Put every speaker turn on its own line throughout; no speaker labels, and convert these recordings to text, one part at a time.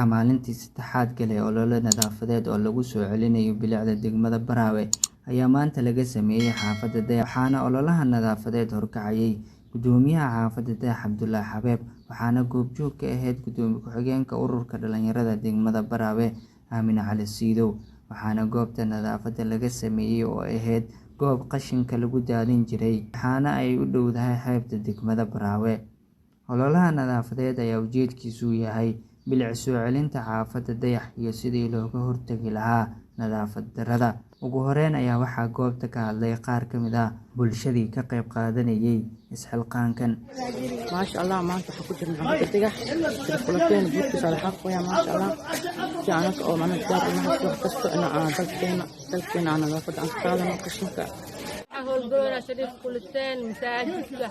Waxaa maalintii saddexaad galay olole nadaafadeed oo lagu soo celinayo bilicda degmada Baraawe ayaa maanta laga sameeyay xaafadda Dayax, waxaana ololaha nadaafadeed horkacayay Gudoomiyaha xaafadda Dayax Cabdulaahi Xabeeb, waxaana goobjoog ka ahayd Gudoomiye ku-xigeenka Ururka Dhalinyarada degmada Baraawe Aamine Cali Siidow, waxaana goobta nadaafadda laga sameeyay oo ahayd goob qashinka lagu daadin jiray, waxaana ay u dhowdahay xeebta degmada Baraawe. Ololaha nadaafadeed ayaa ujeedkiisu yahay bilic soo celinta xaafadda Dayax iyo sidii looga hortagi lahaa nadaafad darrada. Ugu horeyn ayaa waxaa goobta ka hadlay qaar ka mid ah bulshadii ka qayb qaadanayay isxilqaankan.
Maasha Allah, maanta waxaa ku jirna xaafadda Digax kulateen buurkiisa la xaaqaya. Maasha Allah, si anaka oo macnaha diyaar u nahay wax kasta in aan dalkeena aan nadaafadda aan ka qaadano qashinka.
Howlgaloynaa Shariif Kuliteen masaajidka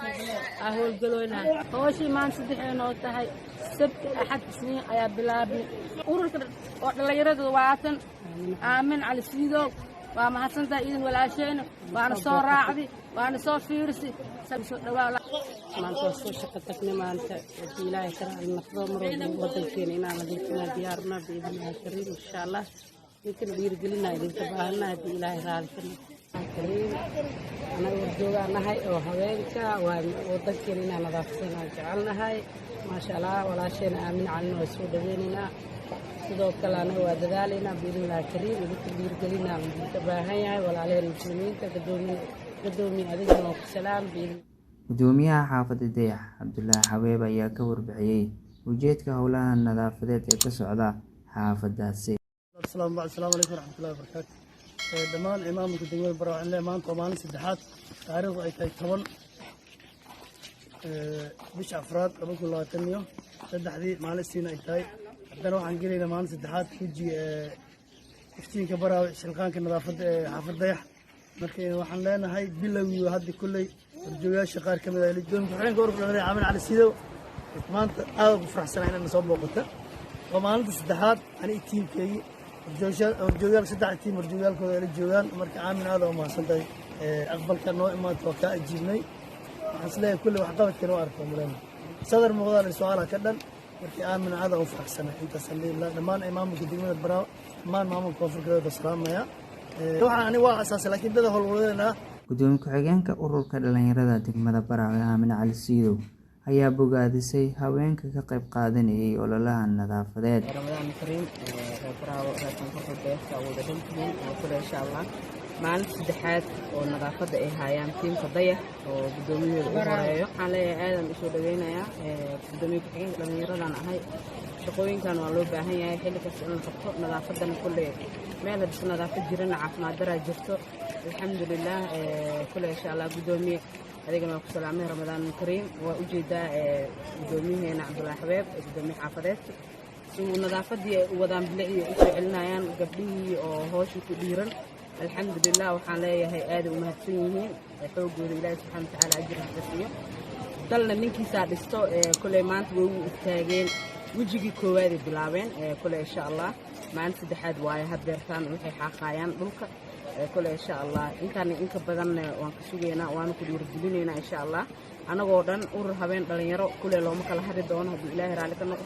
aa howlgaloynaa. Hooshii maanta saddexay noo tahay, Sabti, Axad, Isniin ayaa bilaabnay. Ururka oo dhallinyarada waatan Aamin Cali Siidow, waa mahadsantahay idin walaashayna, waana soo raacdi, waana soo fiirsi, soo dhawaa.
Maanta waa soo shaqo tagnay. Maanta haddii Ilaahay ka raali noqdo, mar walba wadankeena inaan nadiifinaa diyaarna biidnillahi kariim, insha Allah. Ninkana dhiirigelinaa idinka baahana haddii Ilaahay raali ka noqdo kariim. Anaga warjoogaa nahay oo haweenka waa wadankeena inaan nadaafsana jecelnahay. Maasha Allah, walaasheena Aamin Calina waa soo dhaweynaynaa. Sidoo kale anaga waa dadaalaynaa biidnillahi kariim. Idinka dhiirigelinaa idinka baahan yahay, walaalaheen muslimiinta. Gadoomiye, adigana waa ku salaam biidni.
Gudoomiyaha xaafadda Dayax Cabdulaahi Xabeeb ayaa ka warbixiyay ujeedka howlaha nadaafadeed ee ka socda xaafadaasi.
Asalaamu calaykum waraxmatullahi wabarakaatu. Dhammaan maamulka degmada Baraawe, waxaan leeyahay maanta waa maalin saddexaad, taariikhdu ay tahay 10 bisha afraad 2023-dii, maalin Isniin ay tahay. Haddana waxaan gelaynaa maalin saddexaad wejiga iftiinka Baraawe, isxilqaanka nadaafadda ee xaafad Dayax. Marka waxaan leenahay bilowgii hadda kolley horjoogayaasha qaar ka mid ah, gudoomiye ku-xigeenka ururka dhalinyarada Aamin Cali Siidow, maanta aad ugu faraxsanahay inaan soo booqata. Waa maalinta saddexaad, aniga tiimkeygii horjoogayaal, saddex tiim horjoogayaalkooda ay la joogaan. Marka Aamin, aad oo mahadsan tahay aqbalka noo imaanta, waa kaa ajiibnay. Waxaan isleeyahay kulley waxqabadkeena waa arko muleyna sadar muuqdaan iyo su-aalaha ka dhan. Markii Aamin, aad ugu faraxsanahay intaasaan leeyahay. Dhammaan maamulka degmada Baraawe, dhammaan maamulka Koonfur Galbeed salaamaya. Waxaan ani waa asaasay, laakiin dada howlwadeena.
Gudoomiye ku-xigeenka Ururka Dhalinyarada degmada Baraawe Aamine Cali Siidow ayaa bogaadisay haweenka ka qayb qaadanayay ololaha nadaafadeed.
Ramadaan kariim, reer Baraawe, reer Koonfur Galbeed, saa wada dhantihiin oo kule. Insha Allah, maalinta saddexaad oo nadaafadda ay haayaan tiimka Dayax oo gudoomiyahooda u horeeyo, waxaan leeyahay aadan usoo dhaweynayaa. Gudoomiye ku-xigeenka dhallinyaradan ahay. Shaqooyinkan waa loo baahan yahay xilli kasta in la qabto. Nadaafadana kulle meel haddise nadaafad jirana caafimaad daraa jirto, alxamdulilah. Kule insha Allah, gudoomiye, adigana waa ku salaamay. Ramadaan kariim. Waa ujeedaa gudoomiyaheena Cabdulaahi Xabeeb, gudoomiye xaafadeed, si uu nadaafadii ay u wadaan, bilicdii ay usoo celinayaan gabdhihii oo hooshii ku dhiiran. Alxamdulilah, waxaan leeyahay aaday u mahadsan yihiin xoogooda. Ilaahi subxaana watacaala ajir haka siiyo. Dalna ninkiisaa dhisto. Koley maanta way u istaageen, wejigii koowaad ay bilaabeen. Kole insha Allah, maalin saddexaad waaye haddeertaan waxay xaaqaayaan dhulka. Kole insha Allah, intaana inka badanna waan ka sugaynaa, waana ku dhiirigelinaynaa insha Allah. Anagoo dhan urur habeen dhalinyaro kule looma kala hari doono haddii Ilaahay raalli ka noqdo.